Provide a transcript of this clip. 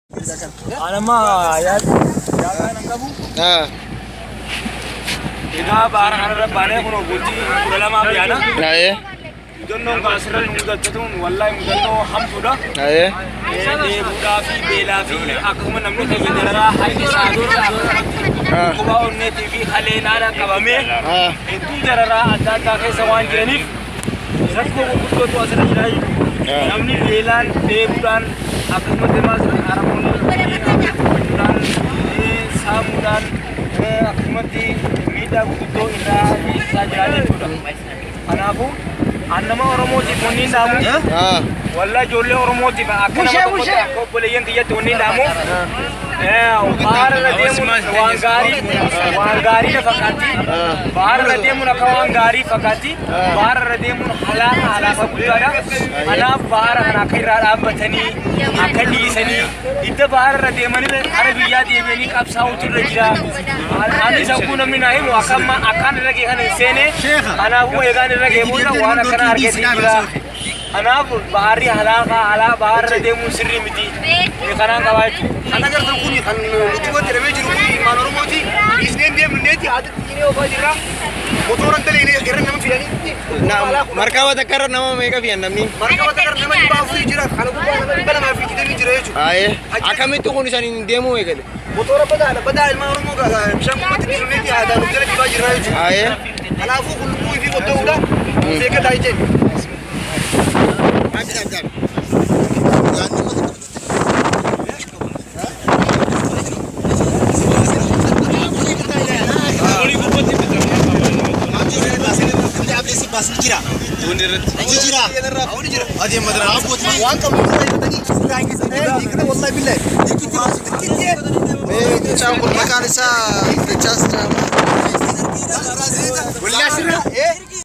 Anamma yaada nan qabu. Egaa baara kanarra baanee kun bultii 12 yaana. Mudannoon kan asirra nu mudattatuun wallaahi mudannoo hamtuudha. Dheebuudhaa fi beelaa fi akkasuma namni keenya dararaa harki isaa dhukkuba onneetii fi haleenaadhaan qabamee hedduu dararaa adda addaa keessa waan jiraniif rakkoo gurguddootu asirra jira jechuudha. Namni beelaan dheebuudhaan akkasumas deemaas araboonni dubbachuudhaan saamuudhaan akkasumatti miidhaa gurguddoo irraa geessisaa jira jechuudha. Kanaafuu annama Oromootiif wanni hin dhaamu. Wallaa ijoollee Oromootiif akka nama tokkotti akka obboleeyyan kiyyatti wanni hin dhaamu. Bahara irra deemuun waan gaarii na fakkaatti. Bahara irra deemuun akka waan gaarii fakkaatti. Bahara irra deemuun halaaka guddaadha. Kanaaf bahara kana akka irraa dhaabbatanii akka dhiisanii hidda bahara irra deemanii kara biyyaa deebi'anii qabsaa'utu irra jira. Ani sagguu namni naa himu akka amma akkaan irra ga'e kana hin seene. Kanaafuu eegaan irra ga'e booda waan akkana argatee jira. Kanaaf baharri halaaka halaa bahara irra deemuun sirrii miti. Kanaan qabaa jechuudha. Kan agartan kun kan nuti wanti jedhamee jiru kun ilmaan Oromooti. Dhiisneen deemneeti haati xiyyiinee oofaa jirra. Motora hin irra nama fidanii. Markaba takka irra nama meeqa fiyan namni? Markaba takka irra nama 400 jira. Kana gubbaa nama 220 jira jechuudha. Akkamitti kun isaan hin deemuu eegale? Motora badaadha. Badaa ilmaan Oromoo bishaan gubbaatti dhiisneeti aadaan of jala dhibaa jirra jechuudha. Kanaafuu kun lubbuu ifii qotta'uudha. Seeqataa jechuudha. Maqaan isaa Dachaas jedhama.